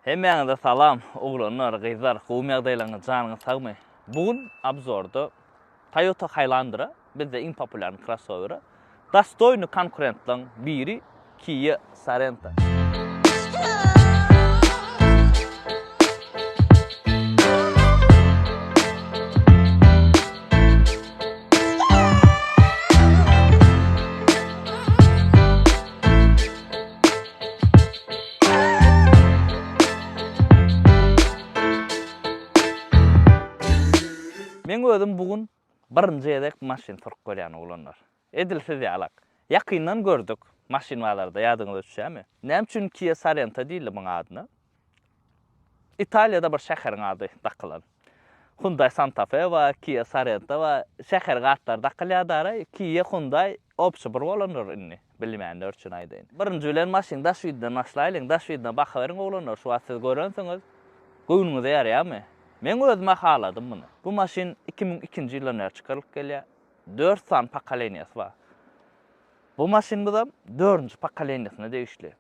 Hemmäňize salam oglanlar gyzlar gowumy ýagdaýlaryňyz janyňyz sagmy bu gün obzorda Toyota Highlandera bizde iň populýarny krossowera dostoýny konkurentlaň biri Kia Sorento. Meň özüm bu gün birinji gezek maşyn sürüp görýän oglanlar. Edil siz ýalak. Ýakyndan gördük maşyn bazarda ýadyňyza düşýärmi? Näme üçin Kia Sorento diýildi muň adyna? Italiýada bir şäheriň ady dakylan. Hyundai Santa Fe bar, Kia Sorento bar. Şäheriň atlary dakylýar dara. Kia, Hyundai obşy bir bolandyr indi. Bilmeýänler üçin aýdaýyn. Birinji bilen maşynyň daş widinden başlaýlyň. Daş widine bakaweriň oglanlar şu wagt siz görensiňiz. Göwnüňize ýaraýarmy? Meň özüm-ä haladym muny. Bu maşyn 2002-nji ýyldan bäri çykarylyp gelýär. Dört sany pokoleniýasy bar. Bu maşynymyzam dördünji pokoleniýasyna degişli.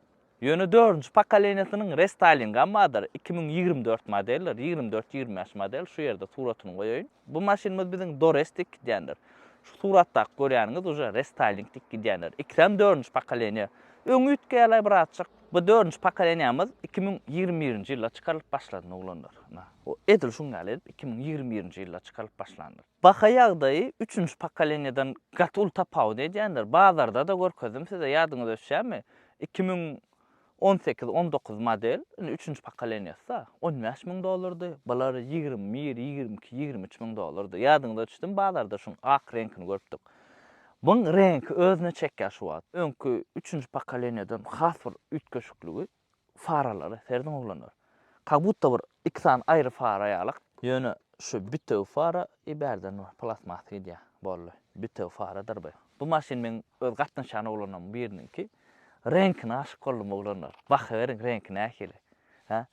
Ýöne dördünji pokoleniýasynyň restaýlingam bardyr. 2024 modeldir, 24-25 model şu ýerde suratyny goýaýyn. Bu maşynymyz biziň Dores diýip gidýändir. Şu suratdaky görýäniňiz uje restaýling diýip gidýändir. Ikisem dördünji pokoleniýa. Öňi üýtgeýärler birazjyk. Bu dördünji pokoleniýamyz 2021-nji ýylda çykarylyp başlandy oglanlar. Ynha, edil şuň ýaly edip 2021-nji ýylda çykarylyp başlandyr. Baha ýagdaýy üçünji pokoleniýadan gaty uly tapawut edýändir. Bazarda-da görkezdim size, ýadyňyza düşýärmi? 2018, 19 model, indi üçünji pokoleniýasy-da, 15 müň dollardy, bular 21, 22, 23 müň dollardy. Ýadyňyza düşdümi, bazarda şuň ak reňkini görüpdik. Buň reňki özüne çekýär şu wagt. Öňki üçünji pokoleniýadan has bir üýtgeşikligi faralary serediň oglanlar. Kak budda bir iki sany aýry fara ýalak. Ýöne şu bitewi fara i bärden bir plastmas gidýär. Boldy. Bitewi faradyr bu. Bu maşyn meň öz gatnaşýan oglanlarymyň biriniňki. Reňkine aşyk boldum oglanlar. Bakyberiň reňki nähili. Hä?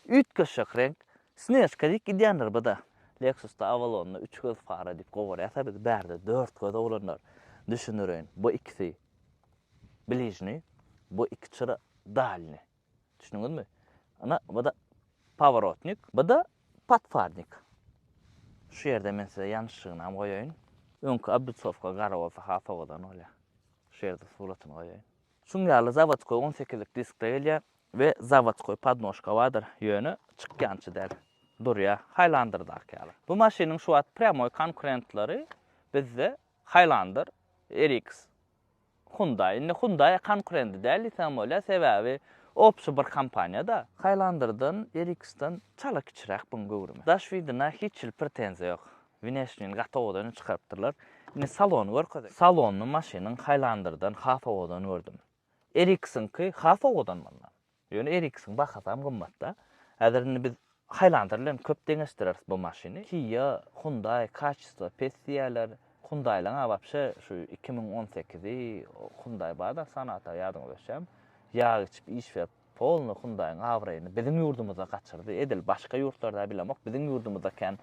Üýtgeşik reňk. Snežka diýip gidýändir bu-da. Lexusda Avalonda üç göz fara diýip gowarýasa biz bärde dört göz oglanlar. Düşündireýin. Bu ikisi Bližni, bu iki çyra dalni. Düşündiňizmi? Ana, bu da poworotnik, bu da podfarnik. Şu ýerde men size ýanyşygyny hem goýaýyn. Öňki oblitsowka gara bolsa has owadan bolýar. Şu ýerde suratyny goýaýyn. Şuň ýaly zawodskoý on sekizlik diskde gelýär we zawodskoý podnožka bardyr. Ýöne çykýançy däl. Durýar. Highlanderdaky ýaly. Bu maşynyň şu wagt prýamoý konkurentleri bizde Highlander, RX, Hyundai. Indi Hyundai konkurendi däl diýsem bolýar, sebäbi obşy bir kompaniýa-da. Highlanderden, RX-den çala kiçiräk buň göwrümi. Daş widine hiç hili pretenziýa ýok. Wneşnini gaty owadan çykarypdyrlar. Indi salony görkezeýin. Salonyny maşynyň Highlanderden has owadan gördüm. RX-iňki has owadan mundan. Ýöne RX-iň bahasam gymmat-da. Häzir indi biz Highlander bilen köp deňeşdireris bu maşyny. Kia, Hyundai kaçestvo pes diýýärler. Hyundai-laň-a wapşe şu 2018-i Hyundai bar-da Sonata ýadyňyza düşýärmi? Ýag içip iş berip polny Hyundai-iň abraýyny biziň ýurdumyzda gaçyrdy. Edil başga ýurtlarda bilemok, biziň ýurdumyzda kän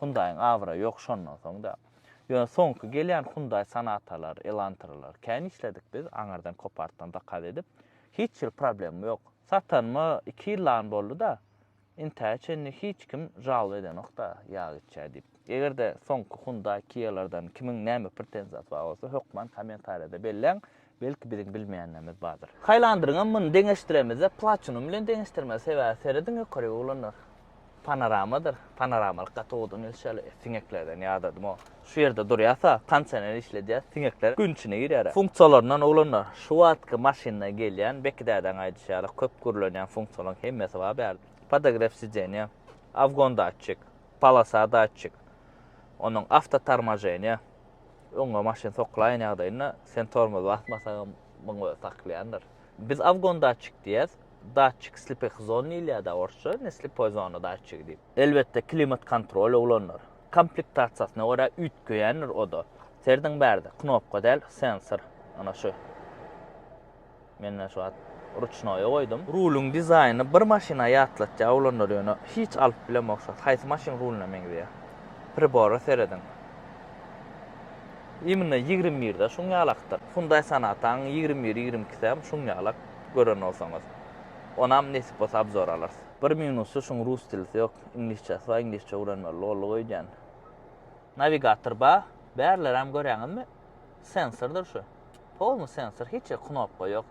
Hyundai-iň abraýy ýok şondan soň-da. Ýöne soňky gelýän Hyundai Sonatalar, Elantralar kän işledik biz aňyrdan Copartdan zakaz edip. Hiç hili problemim ýok. Satanyma iki ýyllan boldy-da, intäge çenli hiç kim žalba edenok-da ýag içýär diýip. Eger-de soňky Hyundai, Kia-lardan kimiň näme pretenziýasy bar bolsa hökman kommentariýada belläň, belki biziň bilmeýänlerimiz bardyr. Highlanderyňam muny deňeşdiremizde Platinum bilen deňeşdirmeli, sebäbi serediň ýokaryk oglanlar. Panoramadyr. Panoramalyk gaty owadan gelişýär. Siňeklerden ýadadym o. Şu ýerde durýasa, kondisioner işledýär, siňekler gün içine girýär. Funksiýalaryndan oglanlar, şu wagtky maşynda gelýän, Beki dädäň aýdyşy ýaly köp gürlenýän funksiýalaryň hemmesi bar bärde. Podogrew sidenýa, awgon datçik, polosa datçik, onuň awtotormoženiýa, öňe maşyn soklaýan ýagdaýynda sen tormoz basmasaňam muň özi saklaýandyr. Biz awgon datçik diýýäs. Datçik slepых zon diýilýär-dä orsça, indi slepoý zona datçigi diýip. Elbetde klimat kontrol oglanlar. Komplektasiýasyna görä üýtgeýändir o-da. Serediň bärde, knopka däl, sensor. Ana şu. Men şu wagt ruçnoýa goýdum. Ruluň dizaýny bir maşyna ýatlatýar oglanlar ýöne hiç alyp bilemok şu wagt. Haýsy maşyn ruluna meňzeýär. Pribora serediň. Imенно 21-de şuň ýalakdyr. Hyundai Sonata-nyň 21, 22-si hem şuň ýalak gören bolsaňyz. Onam nesip bolsa obzor alarys. Bir minusy şuň rus dilisi ýok. Iňlisçesi bar, iňlisçe öwrenmeli bolduk öýdýän. Nawigator bar. Bärlerem görýäňizmi? Sensordyr şu. Polny sensor, hiç ýer knopka ýok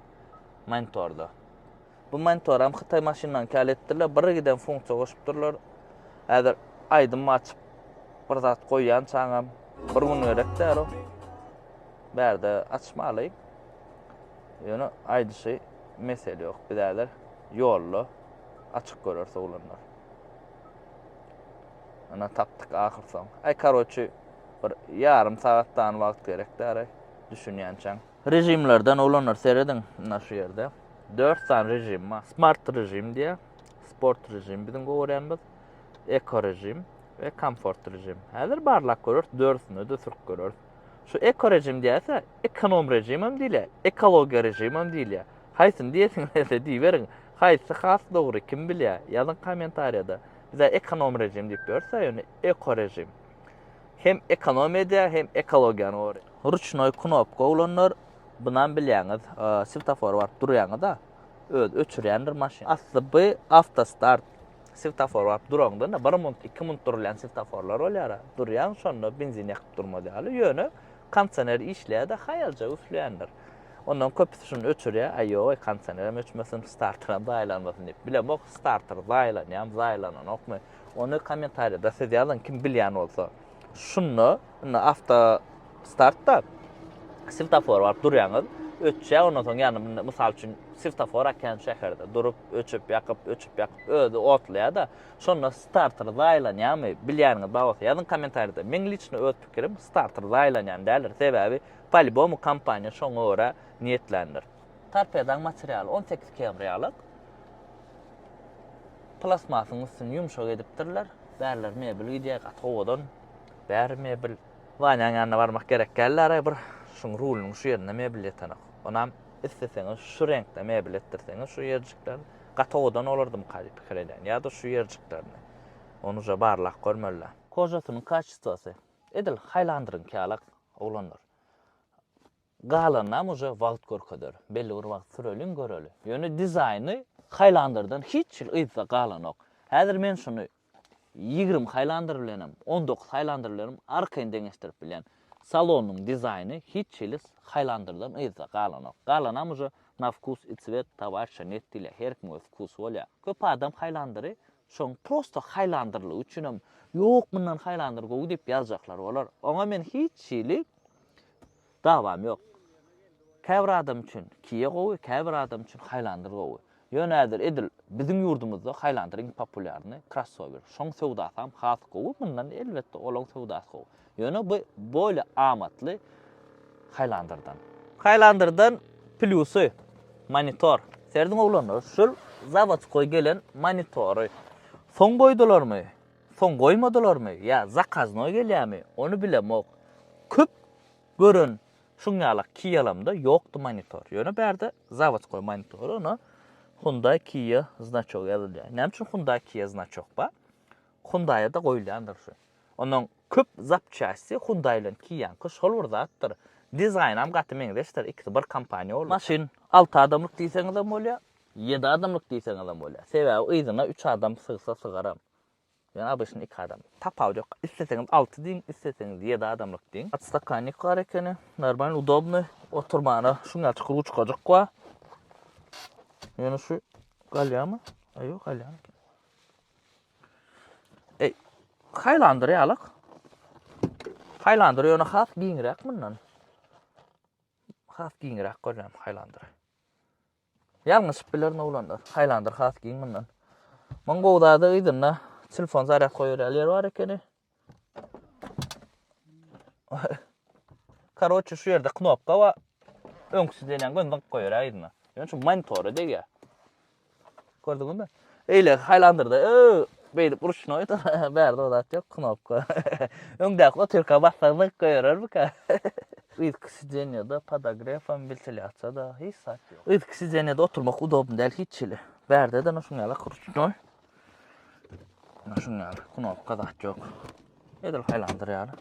monitorda. Bu monitoram hytaý maşyndan käl etdirler, bir giden funksiýa goşupdyrlar. Häzir aýdym açyp bir zat goýýan çaňam bir gün gerek däl o. Bärde açmaly. Ýöne aýdyşy mesele ýok. Biz häzir ýolda açyk göreris oglanlar. Ana tapdyk ahyr soň. Aý karoçi bir ýarym sagatdan wagt gerek däl düşünýänçäň. Režimlerden oglanlar serediň ina şu ýerde. 4 sany režim bar. Smart režim diýýär. Sport režim biziň gowy görýänimiz. Eko režim we komfort režim. Häzir barlap göreris, dördüsini-de sürüp göreris. Şu eko režim diýýärse, ekonom režim hem diýilýär, ekologiýa režim hem diýilýär. Haýsyny diýesiňiz gelse diýiberiň. Haýsy has dogry kim bilýär? Ýazyň kommentariýada. Bizä ekonom režim diýip ýörse, ýöne eko režim. Hem ekonom edýär, hem ekologiýany goraýar. Ruçnoý knopka oglanlar, bunam bilýäňiz, swetofora baryp durýaňyz-a, özi öçürýändir maşyn. Asly bu awtostart. Swetofor baryp duraňda-da bir munt, iki munt durulýan swetoforlar bolýar-a. Durýaň şonda benzin ýakyp durmaz ýaly. Ýöne kondisioner işleýär-de, haýalja üfleýändir. Ondan köpüsi şuny öçürýär, aý ýog-eý, kondisionerem öçmesin, starteram zaýalanmasyn diýip. Bilemok, starter zaýalanýarmy, zaýalananokmy. Ony kommentariýada siz ýazyň, kim bilýän bolsa. Şunda, indi awto startda swetofor baryp durýaňyz, öçýär, ondan soň ýany, mysal üçin, swetofor akýan şäherde durup, öçüp, ýakyp, öçüp, ýakyp, özi otlaýar-da, şonda starter zaýalanýarmy, bilýäniňiz bar bolsa ýazyň kommentariýada. Meň liçno öz pikirim, starter zaýalanýan däldir, sebäbi Polýubomu kompaniýa şoňa görä niýetländir. Torpedaň materialy 18 kemr ýalyk. Plastmasyň üstüni ýumşak edipdirler. Bärler mebel gidýär, gaty owadan. Bäri mebel. Wanýaň ýanyna barmak gerek däldir bir şuň rulunyň şu ýerinde mebel ýetenok. Onam isleseňiz şu reňkde mebel etdirseňiz şu ýerjiklerini gaty owadan bolardymyka diýip pikir edýän. Ýa-da şu ýerjiklerini. Ony uje barlap görmeli. Kožasynyň kaçestwasy edil Highlanderyňky ýalak. Oglanlar. Galanynam uje wagt görkezer. Belli bir wagt süreliň göreli. Ýöne dizaýny Highlanderden hiç hili yzda galanok. Häzir men şuny 20 Highlander bilenem, 19 Highlander bilenem arkaýyn deňeşdirip bilýän. Salonyň dizaýny hiç hili Highlanderden yzda galanok. Galanam uje na wkus i cwet towarişa net diýilýär. Her kimiň öz wkusy bolýar. Köp adam Highlanderi Şoň prosto haýlandyrlygy üçinem ýok mundan haýlandyr gowy diýip ýazjaklar bolar. Oňa men hiç hili dawam ýok. Käbir adam üçin Kia gowy, käbir adam üçin haýlandyr gowy. Ýöne häzir edil biziň ýurdumyzda haýlandyr iň populýarny krossower. Şoň söwdasam has gowy, mundan elbetde olaň söwdasy gowy. Ýöne bu bolýa amatly Highlanderdan. Highlanderdan plýusy monitor. Serediň oglanlar, şul zawodskoý gelen monitory. Soň goýdularmy, soň goýmadylarmy ýa zakaznoý gelýärmi, ony bilemok. Köp gören şuň ýalak Kia-lamda ýokdy monitor. Ýöne bärde zawodskoý monitory, ona Hyundai Kia znaçogy ýazylýar. Näme üçin Hyundai Kia znaçok bar? Hyundai-da goýulýandyr şu. Onuň köp zapçasti Hyundai bilen Kia-nyňky şol bir zatdyr. Dizaýnam gaty meňzeşdir, ikisi bir kompaniýa boldy. Maşyn alty adamlyk diýseňizem bolýar, ýedi adamlyk diýseňizem bolýar. Sebäbi yzyna üç adam sygsa sygaram. Ýöne obyçny iki adam. Tapawudy ýok. Isleseňiz alty diýiň, isleseňiz ýedi adamlyk diýiň. Podstakannik bar ekeni. Normalny, udobny. Oturmana şuň ýalyçyk ruçkajyk bar. Ýöne şu galýarmy? Aý ýok, galýan eken. Ey, Highlander ýalyk. Highlander ýöne has giňräk mundan. Has giňräk görýän Highlander. Ýalňyşyp bilerin oglanlar. Highlander has giň mundan. Muň gowy zady yzynda telefon zarýad goýar ýaly ýer bar ekeni. Karoçe şu ýerde knopka bar. Öňküsi diýlen göni zyňyp goýar yzyna. Ýöne şu monitora degýär. Gördüňizmi? Eýle Highlanderda ö beýdip ruçnoý bärde o zat ýok, knopka. Öňdäki otyrka bassaň zyňyp goýararmyka? Yzky sidenýada podogrefam, wentilýasiýa-da hiç zat ýok. Yzky sidenýada oturmak udobny däl hiç hili. Bärde-de şuň ýaly ruçnoý. Şuň ýaly knopka zat ýok. Edil Highlander ýaly.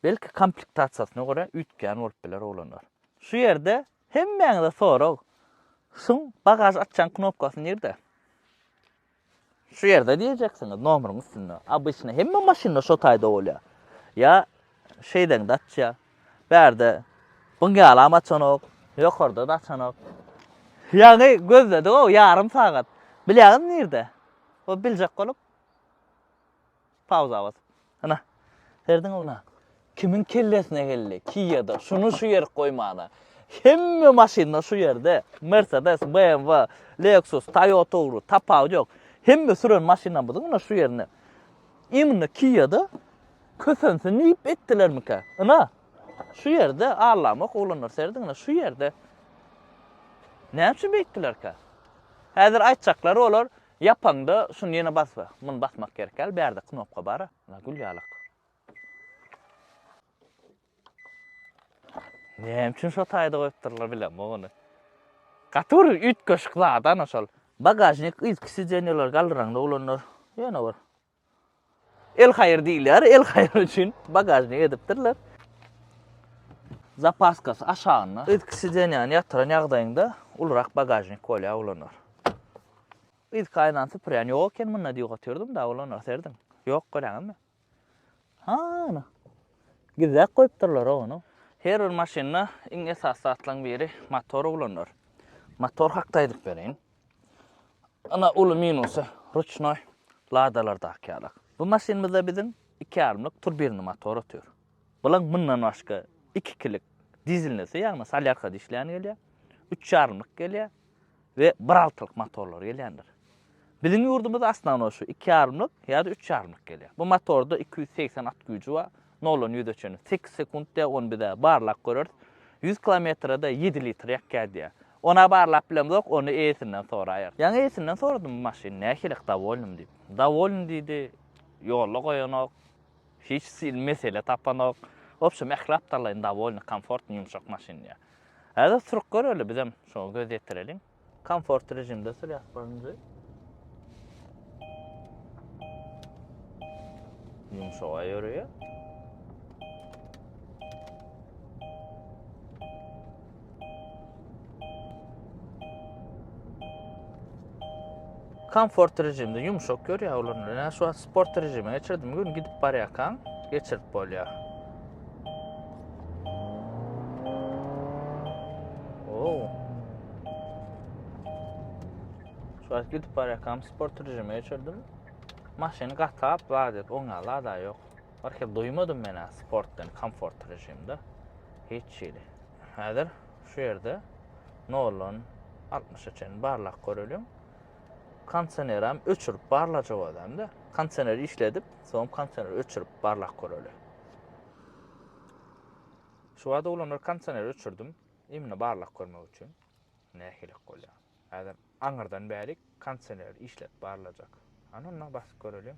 Belki komplektasiýasyna görä üýtgän bolup biler oglanlar. Şu ýerde hemmäňize sorag. Şuň bagaž açýan knopkasy nirde? Şu ýerde diýjeksiňiz, nomeryň üstünde. Obyçny hemme maşynda şo taýda bolýar. Ýa şeýdeňde açýar. Bärde buň ýalam açanok, ýokarda-da açanok. Ýaňy gözledik-ow ýarym sagat. Bilýäňizmi nirde? O biljek bolup Pauza basyp. Ana. Serediň ona. Kimiň kellesine geldi? Kia-da şuny şu ýerik goýmana. Hemme maşynda şu ýerde. Mercedes, BMW, Lexus, Toyota ugry, tapawudy ýok. Hemme süren maşynlarymyzyň ine şu ýerinde. Imенно Kia-da kösensin diýip etdilermikä? Ina. Şu ýerde allamok oglanlar serediň ine şu ýerde. Näme üçin beýtdilerkä? Häzir aýtjaklar olar Ýapaňda şuny ýene basba. Muny basmak gerek däl, bärde knopka bar-a. Ynha gül ýalak. Näme üçin şo taýda goýupdyrlar bilemok ony. Gaty bir üýtgeşik zat ana şol. Bagažnik yzky sidenýalar galdyraňda oglanlar. Ýöne bir El haýyr diýilýär, el haýyr üçin bagažnik edipdirler. Zapaskasy aşagynda. Yzky sidenýany ýatyran ýagdaýyňda ulurak bagažnik bolýar oglanlar. Yzky aýnany süpürýän ýok eken munda diýip otyrdym da oglanlar serediň. Ýok görýäňizmi? Hana. Gizläp goýupdyrlar ony. Her bir maşynda iň esasy zatlaryň biri motor oglanlar. Motor hakda aýdyp bereýin. Ana uly minusy ruçnoý Ladalardaky ýaly. Bu maşynymyzda biziň iki ýarymlyk turbinli motor otyr. Bulaň mundan başga ikikilik dizelnisi, ýagny solýarkada işleýän gelýär, üç ýarymlyk gelýär we bir altylyk motorlar gelýändir. Biziň ýurdumyzda osnownoý şu iki ýarymlyk ýa-da üç ýarymlyk gelýär. Bu motorda 280 at güýji bar. Noldan ýüze çenli sekiz sekunt diýýär, ony biz-ä barlap göreris. Ýüz kilometre-de ýedi litr ýakýar diýýär. Ony-a barlap bilemzok, ony eýesinden soraýarys. Ýaňy eýesinden soradym bu maşyn nähili dowolnymy diýip. Dowolny diýdi, ýolda goýanok, hiç mesele tapanok. Wobşem ähli gapdallaýyn dowolny, komfortny, ýumşak maşyn diýýär. Häzir sürüp göreli, bizem şoňa göz ýetireliň. Komfort režimde sürýäs birinji. Ýumşaga ýörüýär. Komfort rejimde ýumşak ýörýär olar. Ýa şu wagt sport rejime geçirdim. Gün gidip barýarkaň geçirip bolýar. Oo. Şu wagt gidip barýarkam sport rejime geçirdim. Maşyny gatap, zat et, oňa lada ýok. Bir hil duýmadym men sportdan komfort rejimde. Hiç hili. Häzir şu ýerde noldan altmyşa çenli barlap göreliň. Kondisionerem öçürip barlajak özem-de. Kondisioneri işledip, soň kondisioneri öçürip barlap göreli. Şu wagt oglanlar kondisioneri öçürdim. Imенно barlap görmek üçin. Nähili bolýar. Häzir aňyrdan bärik kondisioneri işledip barlajak. Hany onda basyp göreliň.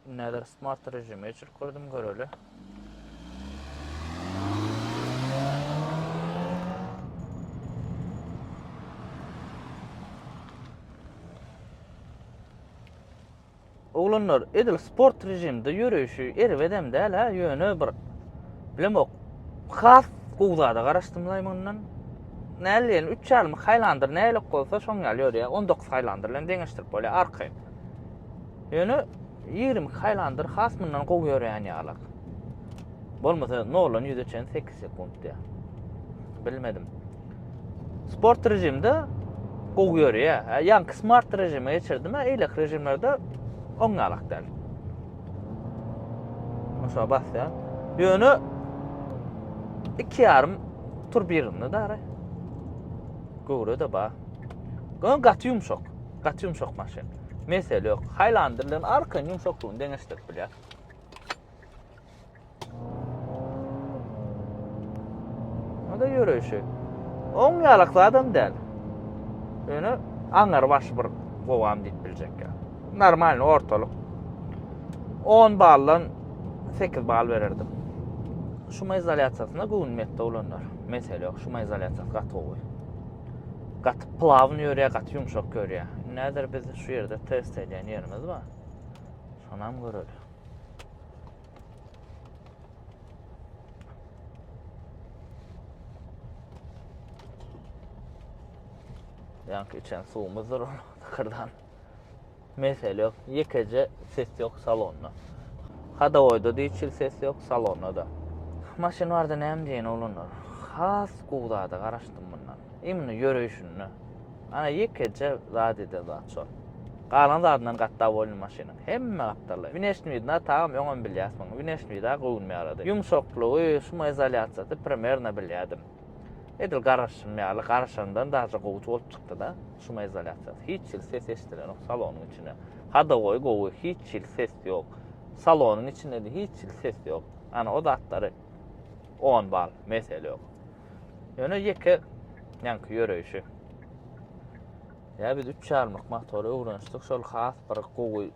Näder smart rejime geçirip gördüm göreli. Oglanlar edil sport rejimde ýöreýşi erbedem däl hä ýöne bir bilemok has gowy zada garaşdymlaý mundan. Näl diýen üç ýarym Highlander nälik bolsa şoň ýaly ýörýär. 19 Highlander bilen deňeşdirip bolýar arkaýyn. Ýöne 22 Highlander has mundan gowy ýörýän ýalak. Bolmasa noldan ýüze çenli 8 sekunt diýär. Bilmedim. Sport rejimde gowy ýörýär. Hä, ýaňky smart rejime geçirdim, hä, eýleki rejimlerde oňňalak däl. Şoňa basýan. Ýöne 2,5 turbinli dara. Göwre-de bar. Göwre gaty ýumşak. Gaty ýumşak maşyn. Mesele ýok. Highlander bilen arkaýyn ýumşaklygyny deňeşdirip bilýär. O-da ýöreýşi. Oň ýalak zadam däl. Ýöne aňar baş bir gowam diýip biljek ýa. Normalny ortalyk. 10 baldan 8 bal bererdim. şumoizolýasiýasyna göwnüm ýetdi oglanlar. Mesele ýok, şumoizolýasiýasy gaty gowy. Gaty plawny ýörýär, gaty ýumşak ýörýär. Indi häzir biz şu ýerde test edýän ýerimiz bar. Şonam göreli. Ýaňky içen suwumyzdyr ol tykyrdan. Mesele ýok. Ýekeje ses ýok salonda. Hadowoýda-da hiç hili ses ýok, salonda-da. Maşyn barada näme diýeýin oglanlar. Has gowy zada garaşdym mundan. Imенно ýöreýşinde. Ana ýekeje zat eden zat şol. Galan zadyndan gaty dowolny maşynyň. Hemme gapdally. Wneşni widna tagam öňem bilýäs muny. Wneşni vida göwnüme ýarady. Ýumşaklygy, şumoizolýasiýasy primerno bilýädim. Edil garaşym ýaly, garaşandan daže gowy bolup çykdy-da, şumoizolýasiýasy. Hiç hili ses eşidilenok salonyň içinde. Hadowoý gowy, hiç hili ses ýok. Salonyň içinde-de hiç hili ses ýok. Ana o zatlary on bal, mesele ýok. Ýöne ýeke ýaňky ýöreýşi. Ýa biz üç ýarymlyk motory öwrenişdik, şol has bir gowy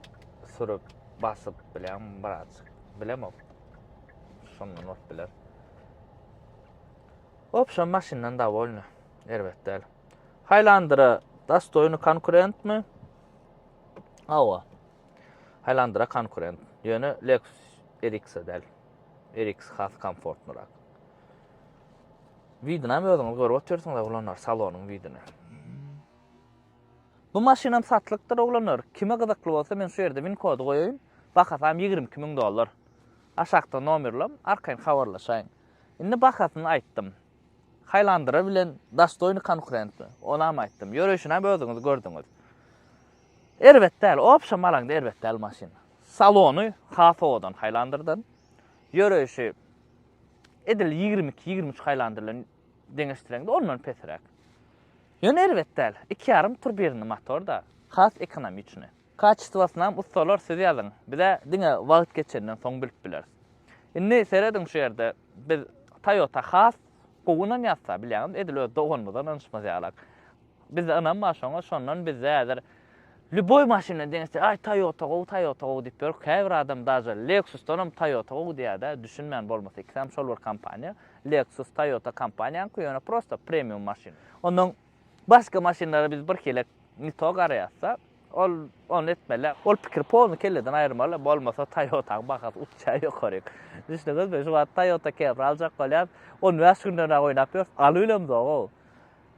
sürüp, basyp bilýän birazjyk. Bilemok. Şondan bolup biler. Wobşem maşyndan dowolny. Erbet däl. Highlandera dostoýny konkurentmi? Hawa. Highlandera konkurent. Ýöne Lexus RX-e däl. RX has komfortnyrak. Widinam özüňiz görüp otyrsyňyz oglanlar, salonyň widini. Bu maşynam satlykdyr oglanlar. Kime gyzykly bolsa men şu ýerde win kody goýaýyn. Bahasam 22 müň dollar. Aşakda nomerlam, arkaýyn habarlaşaýyň. Indi bahasyny aýtdym. Highlandera bilen dostoýny konkurentmi? Onam aýtdym. Ýöreýşinam özüňiz gördüňiz. Erbet däl, obşem alaňda erbet däl maşyn. Salony has owadan Highlanderden. Ýöreýşi edil 22-23 Highlander bilen deňeşdireňde ondan pesräk. Ýöne erbet däl. 2,5 turbinli motor-da, has ekonomiçny. Kaçestwasynam ussalar siz ýazyň. Bizä diňe wagt geçenden soň bilip bileris. Indi serediň şu ýerde biz Toyota has gowy ynanýasda bilýäňizmi edil öz doganymyza ynanyşmaz ýalak. Bizde ynam bar şoňa şondan bizde häzir lýuboý maşyn bilen deňeşdirip aý Toyota gowy Toyota gowy diýip ýörük. Käbir adam daže Lexusdanam Toyota gowy diýýärde düşünmän bolmasa ikisem şol bir kompaniýa. Lexus Toyota kompaniýaňky ýöne prosta premium maşyn. Ondan başga maşynlara biz birhili ne to garaýasda. Ol ony etmeli. Ol pikiri polny kelleden aýyrmaly. Bolmasa Toyota-nyň bahasy uçýar ýokaryk. Düşdüňizmi? Şu wagt Toyota Camry aljak bolýas. 15 günden bäri oýnap ýörüs. Alybilemzog-ow.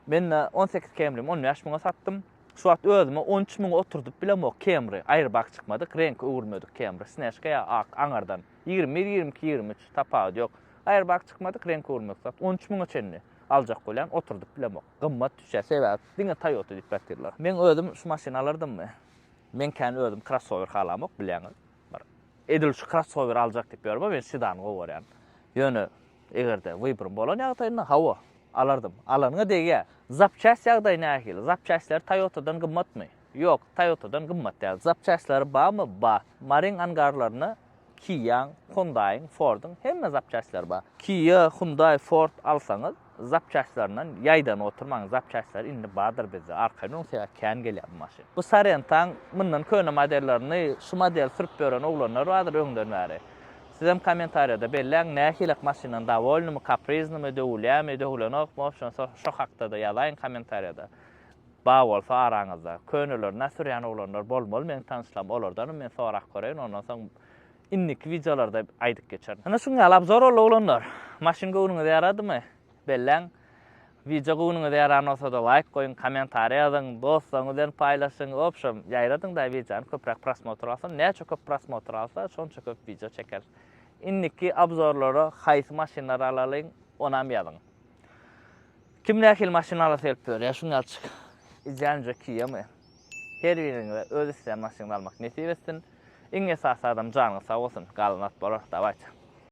Men 18 Camry-mi 15 müňe satdym. Şu wagt özüme 13 müňe oturdyp bilemok Camry. Aýrbag çykmadyk, reňki öwürmedik Camry. Snežka ýa ak aňardan. 21, 22, 23 tapawudy ýok. Aýrbag çykmadyk, reňki öwürmedik zat. 13 müňe çenli aljak bolýan, oturdyp bilemok. Gymmat düşýär, sebäbi diňe Toyota diýip ýatyrlar. Meň özüm şu maşyny alardymmy? Men kän özüm krossower halamok bilýäňiz. Bir edil şu krossower aljak diýip ýörme, men sedany gowy görýän. Ýöne eger-de wyborym bolan ýagdaýynda hawa, alardym. Alanyňa degýär. Zapçast ýagdaýy nähili? Zapçastleri Toyotadan gymmatmy? Ýok, Toyotadan gymmat däl. Zapçastlary barmy? Bar. Maryň angarlarynda Kia-nyň, Hyundai-yň, Ford-yň hemme zapçastleri bar. Kia, Hyundai, Ford alsaňyz, zapçastlaryndan ýaýdanyp oturmaň, zapçastlar indi bardyr bizde, arkaýyn boluň, sebäbi kän gelýär bu maşyn. Bu Sorento-nyň mundan köne modellerini şu model sürüp ýören oglanlar bardyr öňden bäri. Sizem kommentariýada belläň, nähilek maşyndan dowolnymy, kapriznymy, döwülýärmi, döwülenokmy, wobşem şo hakda-da ýazaýyň kommentariýada. Bar bolsa araňyzda könelerini sürýän oglanlar bolmaly meň tanyşlarym olardanam men sorap göreýin ondan soň indiki wideolarda aýdyp geçerin. Ine şuň ýaly obzor boldy oglanlar. Maşyn göwnüňize ýaradymy? Belläň. Wideo göwnüňize ýaran bolsada laýk goýuň, kommentariýa ýazyň, dostlaryňyz bilen paýlaşyň, wobşem ýaýradyňda wideony köpräk prosmotr alsyn. Näçe köp prosmotr alsa şonça köp wideo çekeris. Indiki obzorlara haýsy maşynlary alalyň onam ýazyň. Kim nähili maşyn alasy gelip ýör? Ýa şuň ýaly idealnyja Kia-my? Her biriňize öz isleýän maşynyňyzy almak nesip etsin. Iň esasy adam janyňyz sag bolsun. Galan zat bolar. Dawayte.